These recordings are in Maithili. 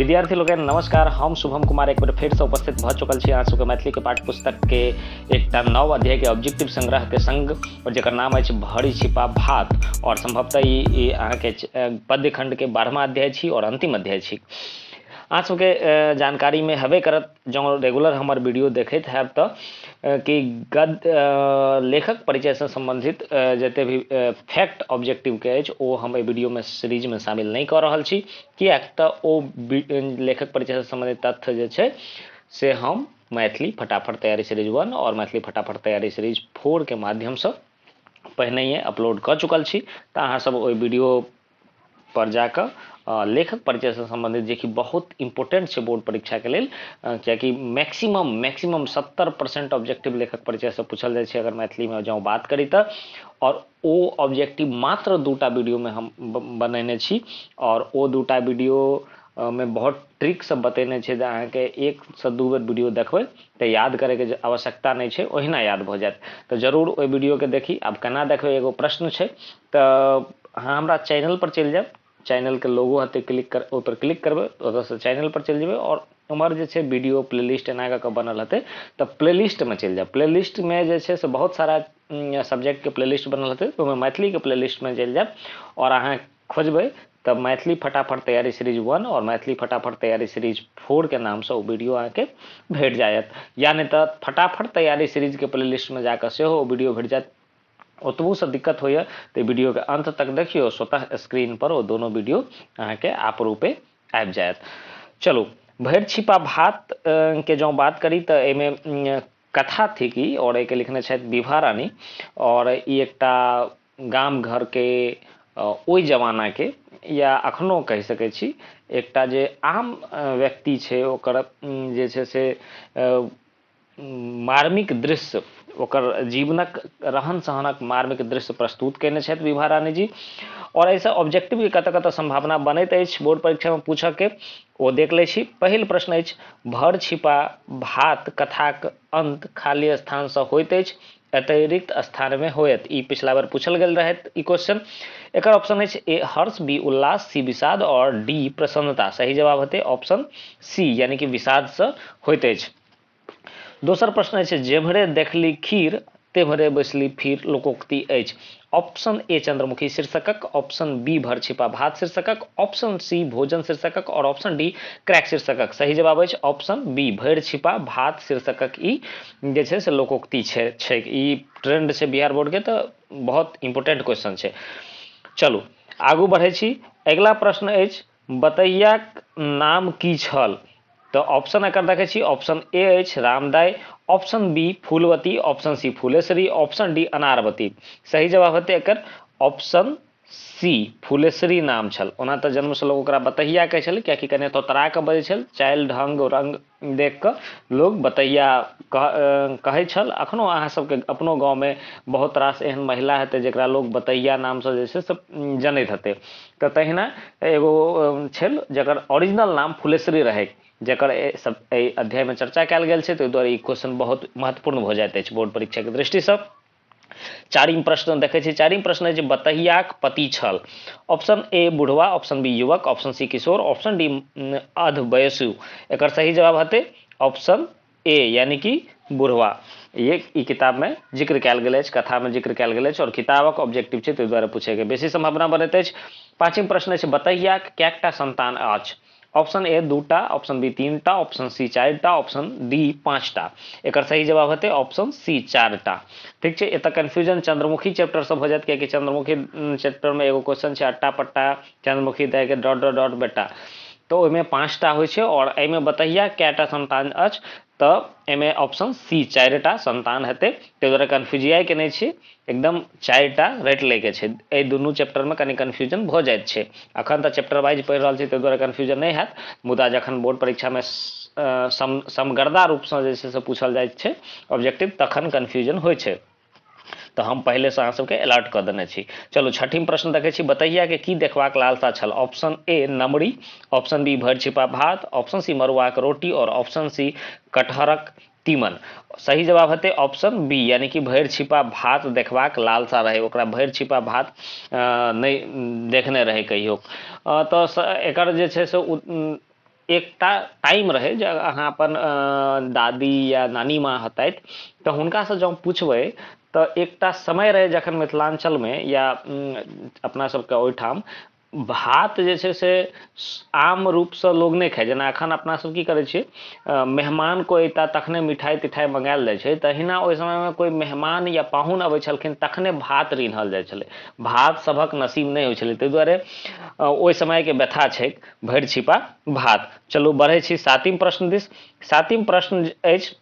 विद्यार्थी लोकनि नमस्कार, हम शुभम कुमार एक बेर फेरसँ उपस्थित भऽ चुकल छी अहाँ सबके मैथिलीके पाठ्य पुस्तकके एकटा नव अध्यायके ऑब्जेक्टिव संग्रहके संग, और जकर नाम अछि भरि छिपा भात। और संभवतः ई अहाँके पद्य खंडके 12वां अध्याय छी और अंतिम अध्याय छी। अहाँ सबके जानकारीमे हेबे करत, जँ रेगुलर हमर वीडियो देखैत हैब तऽ, कि गद लेखक परिचयसँ सम्बन्धित जते भी फैक्ट ऑब्जेक्टिवके अछि ओ हम एहि वीडियोमे सीरीजमे शामिल नहि कऽ रहल छी, किएक तऽ ओ लेखक परिचयसँ सम्बन्धित तथ्य जे छै से हम मैथिली फटाफट तैयारी सीरीज 1 आओर मैथिली फटाफट तैयारी सीरीज 4 के माध्यमसँ पहिनहिए अपलोड कऽ चुकल छी। तऽ अहाँ सब ओहि वीडियो पर जाकऽ लेखक परिचयसँ सम्बन्धित, जेकि बहुत इम्पोर्टेंट छै बोर्ड परीक्षाके लेल, कियाकि मैक्सिमम 70% ऑब्जेक्टिव लेखक परिचयसँ पूछल जाइ छै अगर मैथिलीमे जँ बात करी तऽ। आओर ओ ऑब्जेक्टिव मात्र 2टा वीडियोमे हम बनेने छी, आओर ओ 2टा वीडियो मे बहुत ट्रिक सब बतेने छै जे अहाँके 1 से 2 बेर वीडियो देखबै तऽ याद करैके आवश्यकता नहि छै, ओहिना याद भऽ जायत। तऽ जरूर ओहि वीडियोके देखी। आब केना देखबै एगो प्रश्न छै, तऽ अहाँ हमरा चैनल पर चलि जायब, चैनलके लोगो हेतै, क्लिक कर ओहिपर क्लिक करबै, ओतऽसँ चैनल पर चलि जेबै और उम्हर जे छै वीडियो प्लेलिस्ट एना कऽ कऽ बनल हेतै, तऽ प्लेलिस्टमे चलि जायब। प्लेलिस्टमे जे छै से बहुत सारा सब्जेक्टके प्लेलिस्ट बनल हेतै, ओहिमे मैथिलीके प्लेलिस्टमे चलि जायब और अहाँ खोजबै तऽ मैथिली फटाफट तैयारी सीरीज 1 और मैथिली फटाफट तैयारी सीरीज 4 के नामसँ ओ वीडियो अहाँके भेट जायत, या नहि तऽ फटाफट तैयारी सीरीजके प्लेलिस्टमे जाकऽ सेहो ओ वीडियो भेट जायत। ओतबोसँ दिक्कत होइए तऽ वीडियोके अंत तक देखियौ, स्वतः स्क्रीन पर ओ दोनो वीडियो अहाँके आपरूपे आबि जायत। चलू, भरि छिपा भात के जँ बात करी तऽ एहिमे कथा थिक ई, और एहिके लिखने छथि विभा रानी, और ई एकटा गाम घरके ओहि जमानाके या अखनो कहि सकै छी एकटा जे आम व्यक्ति छै ओकर जे छै से मार्मिक दृश्य, ओकर जीवनक रहन सहनक मार्मिक दृश्य प्रस्तुत कयने छथि विभा रानी जी। और एहिसँ ऑब्जेक्टिवके कतऽ कतऽ सम्भावना बनैत अछि बोर्ड परीक्षामे पूछऽके ओ देख लै छी। पहिल प्रश्न अछि, भर छिपा भात कथाक अंत खाली स्थानसँ होइत अछि, अतिरिक्त स्थानमे होयत। ई पिछला बेर पूछल गेल रहै ई क्वेश्चन। एकर ऑप्शन अछि ए हर्ष, बी उल्लास, सी विषाद और डी प्रसन्नता। सही जवाब हेतै ऑप्शन सी, यानी कि विषादसँ होइत अछि। दोसर प्रश्न अछि, जेम्हरे देखली खीर तेम्हरे बैसली फिर लोकोक्ति अछि। ऑप्शन ए चंद्रमुखी शीर्षकक, ऑप्शन बी भर छिपा भात शीर्षकक, ऑप्शन सी भोजन शीर्षकक और ऑप्शन डी क्रैक शीर्षकक। सही जवाब अछि ऑप्शन बी भरि छिपा भात शीर्षकक। ई जे छै से लोकोक्ति छै, ई ट्रेंड छै बिहार बोर्ड के, तऽ बहुत इम्पोर्टेंट क्वेश्चन छै। चलू आगू बढ़ै छी। अगिला प्रश्न अछि, बतैयाक नाम की छल? तऽ ऑप्शन एकर देखै छी, ऑप्शन ए अछि Ramdai, option B Phoolwati, option C Phulesari, option D Anarwati. सही जवाब हेतै एकर ऑप्शन सी फुलेश्वरी नाम छल। ओना तऽ जन्मसँ लोक ओकरा बतहिया कहै छलै, कियाकि कने तोतरा कऽ बजै छल, चालि ढंग रंग देख कऽ लोक बतहिया कहै छल। अखनो अहाँ सबके अपनो गाँवमे बहुत रास एहन महिला हेतै जकरा लोक बतहिया नामसँ जे छै से जनैत हेतै। तऽ तहिना एगो छल जकर ओरिजिनल नाम फुलेश्वरी रहै, जकर सब एहि अध्यायमे चर्चा कयल गेल छै, ताहि दुआरे ई क्वेश्चन बहुत महत्वपूर्ण भऽ जाइत अछि बोर्ड परीक्षाके दृष्टिसँ। चारिम प्रश्न देखै छी। चारिम प्रश्न अछि, बतहियाक पति छल। ऑप्शन ए बुढ़वा, ऑप्शन बी युवक, ऑप्शन सी किशोर, ऑप्शन डी अधवयसू। एकर सही जवाब हेतै ऑप्शन ए, यानी कि बुढ़वा। ये ई किताब में जिक्र कयल गेल अछि, कथा में जिक्र कयल गेल अछि और किताबक ऑब्जेक्टिव छै, ताहि दुआरे पूछैके बेसी सम्भावना बनैत अछि। पाँचम प्रश्न अछि, बतहियाक कएकटा संतान अछि? ऑप्शन ए 2टा, ऑप्शन बी 3टा, ऑप्शन सी 4टा, ऑप्शन डी 5टा। एकर सही जवाब हेतै ऑप्शन सी 4टा। ठीक छै, एतऽ कन्फ्यूजन चंद्रमुखी चैप्टर से भऽ जायत, कियाकि चंद्रमुखी चैप्टर में एगो क्वेश्चन छै अट्टा पट्टा चंद्रमुखी दए के डॉट डॉट डॉट बेटा, तऽ ओहिमे 5टा होइ छै और एहिमे बतहिया कएटा संतान अछि, तऽ एहिमे ऑप्शन सी 4टा संतान हेतै। ताहि दुआरे कन्फ्यूजियाइके नहि छै, एकदम 4टा रटि लैके छै। एहि दुनू चैप्टरमे कनि कन्फ्यूजन भऽ जाइत छै। अखन तऽ चैप्टर वाइज पढ़ि रहल छी ताहि दुआरे कन्फ्यूजन नहि हैत, मुदा जखन बोर्ड परीक्षामे समगर्दा रूपसँ जे छै से पूछल जाइत छै ऑब्जेक्टिव, तखन कन्फ्यूजन होइ छै। तऽ हम पहिलेसँ अहाँ सबके अलर्ट कऽ देने छी। चलू छठिम प्रश्न देखै छी, बतहियाके की देखबाक लालसा छल? ऑप्शन ए नमरी, ऑप्शन बी भरि छिपा भात, ऑप्शन सी मड़ुआक रोटी और ऑप्शन सी कटहरक तीमन। सही जवाब हेतै ऑप्शन बी, यानी कि भरि छिपा भात देखबाक लालसा रहै, ओकरा भरि छिपा भात नहि देखने रहै कहियो। तऽ एकर जे छै से एकटा टाइम रहै जे अहाँ अपन दादी या नानी माँ हेतथि तऽ हुनकासँ जँ पुछबै तऽ एकटा समय रहै जखन मिथिलाञ्चलमे या अपना सबके ओहिठाम भात जे छै से आम रूपसँ लोग नहि खाइ जेना एखन अपना सब की करै छियै मेहमान कोइ अयता तखने मिठाइ तिठाइ मङ्गायल जाइ छै तहिना ओहि समयमे कोइ मेहमान या पाहुन अबै छलखिन तखने भात रिन्हल जाइ छलै। भात सभक नसीब नहि होइ छलै, ताहि दुआरे ओहि समयके व्यथा छै भरि छिपा भात। चलू बढ़ै छी सातिम प्रश्न दिस। सातिम प्रश्न अछि,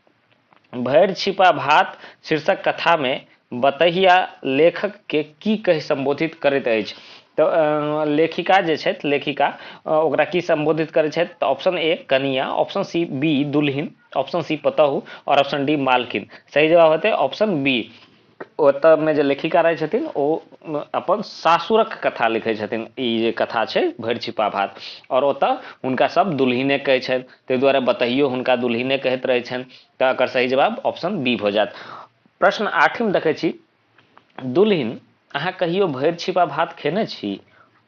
भरि छिपा भात शीर्षक कथामे बतहिया लेखकके की कहि सम्बोधित करैत अछि? तऽ लेखिका जे छथि, लेखिका ओकरा की सम्बोधित करै छथि? तऽ ऑप्शन ए कनिया, ऑप्शन सी बी दुल्हिन, ऑप्शन सी पतहु आओर ऑप्शन डी मालकिन। सही जवाब हेतै ऑप्शन बी। ओतऽमे जे लेखिका रहै छथिन ओ अपन सासुरक कथा लिखै छथिन, ई जे कथा छै भरि छिपा भात, आओर ओतऽ हुनका सब दुल्हिने कहै छनि, ताहि दुआरे बतहियो हुनका दुल्हिने कहैत रहै छनि। तऽ एकर सही जवाब ऑप्शन बी भऽ जायत। प्रश्न आठम देखै छी, दुल्हिन अहाँ कहियो भरि छिपा भात खेने छी?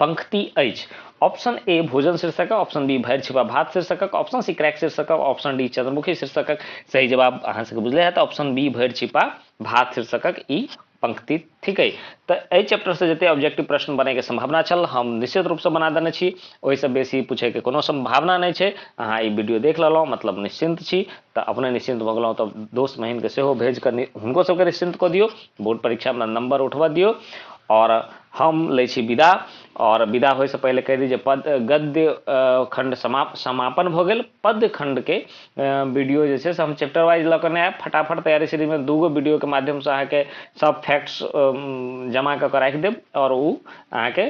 पंक्ति अछि ऑप्शन ए भोजन शीर्षकक, ऑप्शन बी भरि छिपा भात शीर्षकक, ऑप्शन सी क्रैक शीर्षकक, ऑप्शन डी चंद्रमुखी शीर्षकक। सही जवाब अहाँ सबके बुझले हैत, ऑप्शन बी भरि छिपा भात शीर्षकक ई पंक्ति थिकै। तऽ एहि चैप्टरसँ जते ऑब्जेक्टिव प्रश्न बनैके सम्भावना छल हम निश्चित रूपसँ बना देने छी, ओहिसँ बेसी पूछैके कोनो सम्भावना नहि छै। अहाँ ई वीडियो देख लेलहुँ मतलब निश्चिन्त छी, तऽ अपने निश्चिन्त भऽ गेलहुँ तऽ दोस्त महीनके सेहो भेज कऽ हुनको सबके निश्चिन्त कऽ दियौ, बोर्ड परीक्षामे नंबर उठबऽ दियौ। आओर हम लै छी विदा, आओर विदा होइसँ पहिले कहि दी जे पद गद्य खण्ड समापन भऽ गेल। पद्य खण्डके वीडियो जे छै से हम चैप्टर वाइज लऽ कऽ नहि आयब, फटाफट तैयारी सीरीजमे दूगो वीडियोके माध्यमसँ अहाँके सब फैक्ट्स जमा कऽ कऽ राखि देब आओर ओ अहाँके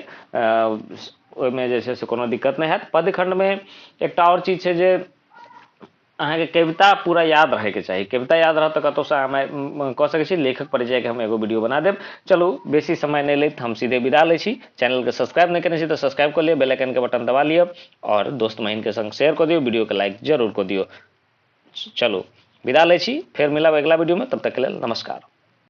ओहिमे जे छै से कोनो दिक्कत नहि हैत। पद्य खण्डमे एकटा आओर चीज छै जे अहाँके कविता पूरा याद रहैके चाही, कविता याद रहत तऽ कतहुसँ अहाँ कऽ सकै छी। लेखक परिचयके हम एगो वीडियो बना देब। चलू बेसी समय नहि लैत हम सीधे विदा लै छी। चैनलके सब्सक्राइब नहि केने छी तऽ सब्सक्राइब कऽ लिअ, बेल आइकनके बटन दबा लिअ आओर दोस्त महीनके संग शेयर कऽ दियौ, वीडियोके लाइक जरूर कऽ दियौ। चलू विदा लै छी, फेर मिलब अगिला वीडियोमे, तब तकके लेल नमस्कार।